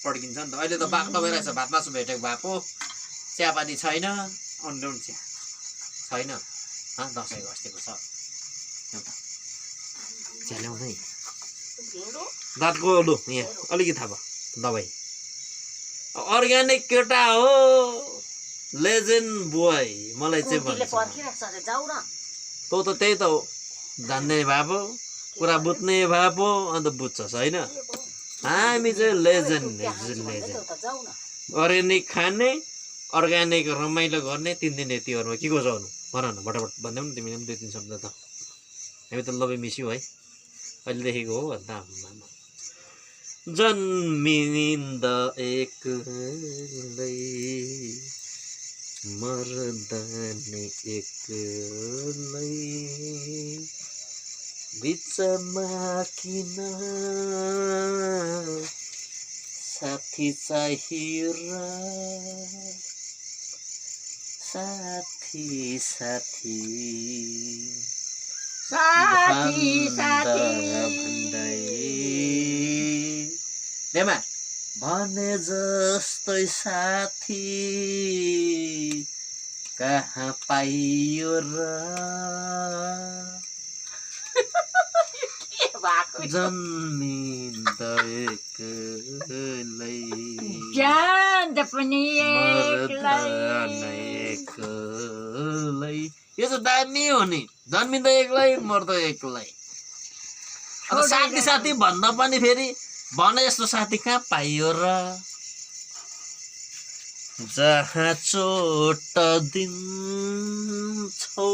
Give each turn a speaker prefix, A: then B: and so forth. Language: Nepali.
A: पड्किन्छ नि त अहिले त बाक्लो भइरहेछ भात मासु भेटेको भए पो चियापानी छैन अन्डुन चिया छैन दसैँको अस्तिको छ एउटा चिया ल्याउँदै दाँतको लु यहाँ अलिकति थाहा भयो दबाई अर्ग्यानिक केटा हो लेजेन्ड बोय मलाई चाहिँ भन्छ तँ त त्यही त हो जान्ने भए पो कुरा बुझ्ने भए पो अन्त बुझ्छस् होइन हामी चाहिँ लेजेन्ड अर्ग्यानिक खाने अर्ग्यानिक रमाइलो गर्ने 3 दिन यतिहरूमा के को जानु भन न फटाफट भनिदेऊ न तिमीले पनि 2-3 शब्द त हामी त लभै मिस्यौ है अहिलेदेखिको हो अन्त आम्मामा जन्मिँदा एक्लै मर्दा नि एक्लै बिचमा किन साथी चाहियो र साथी साथी साथी साथी भन्दै देमा भने जस्तै साथी कहाँ पाइयो र जन्मिँदा एक्लै एक्लै यो चाहिँ दामी हो नि जन्मिँदा एक्लै मर्दा एक्लै अब साथी साथी भन्दा पनि फेरि भने जस्तो साथी कहाँ पाइयो र जहाँ चोट दिन्छौ